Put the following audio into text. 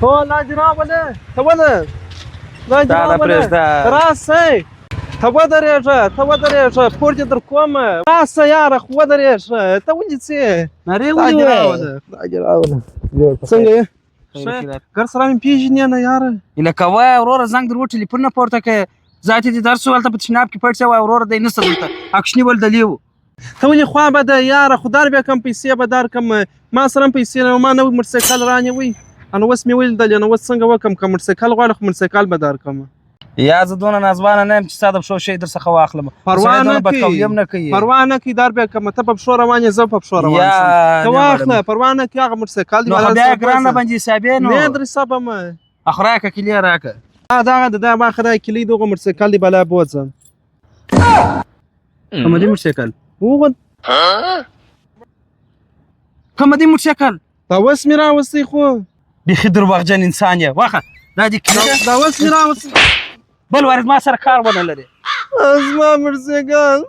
هو، لا دې راوله، ته وله، لا دې دا نه راوله. پرېږده. راسئ، ته ودرېږه، ته ودرېږه، پور دې در کوم. راسه یاره، خو ودرېږه، ته ولې ځې؟ نارې خدای ولې دې وایې؟ راوله، خدای دې راوله. څنګه یې؟ ښه. ګر سره مې پېژنې نه یاره؟ هیله کوه وروره، زنګ در وټلیفون نه پورته کړې. ځای ته دې درس هلته په تشناب کې پټ شوی وروره، دی نشته دلته، اکشني ول دلی وو. ته ولې خوا بده یاره؟ خو در بیا کم پیسې به درکم. ما سره هم پیسې نه، ما نوی موټرسایکل رانیوی، نو اوس مې ولیدلې، نو اوس څنګه وکم؟ که موټرسایکل غواړې خو موټرسایکل به درکم. یا زه دونه ناځوانه نه یم چې ستا د پښو شی در څخه واخلم. پروا سړی نه دونه کوي. بدقولي هم نه کوي. پروا نه کوي، در بیا کم. ته په پښو روان یې، زه په پښو روان یا شم. ته نه واخله، معلوم. پروا نه کوي، هغه موټرسایکل دی. نو خو ولاړ بیا سه، ګرانه بوځه. باندې حسابې نو. نه در حسابم. اخ راکه، کیلې راکه. دغه د دا واخه، دا کیلۍ، دغه موټرسایکل دی، بلا بوځه. کوم دی موټرسایکل؟ وغه. کوم دی موټرسایکل؟ دا اوس مې راوستی خو. بیخي درواغجن انسان یې. واخه، دا دې کیلې ده. دا اوس مې راوستی. بل وار ما سره کار ونه لري. زما موټرسایکل.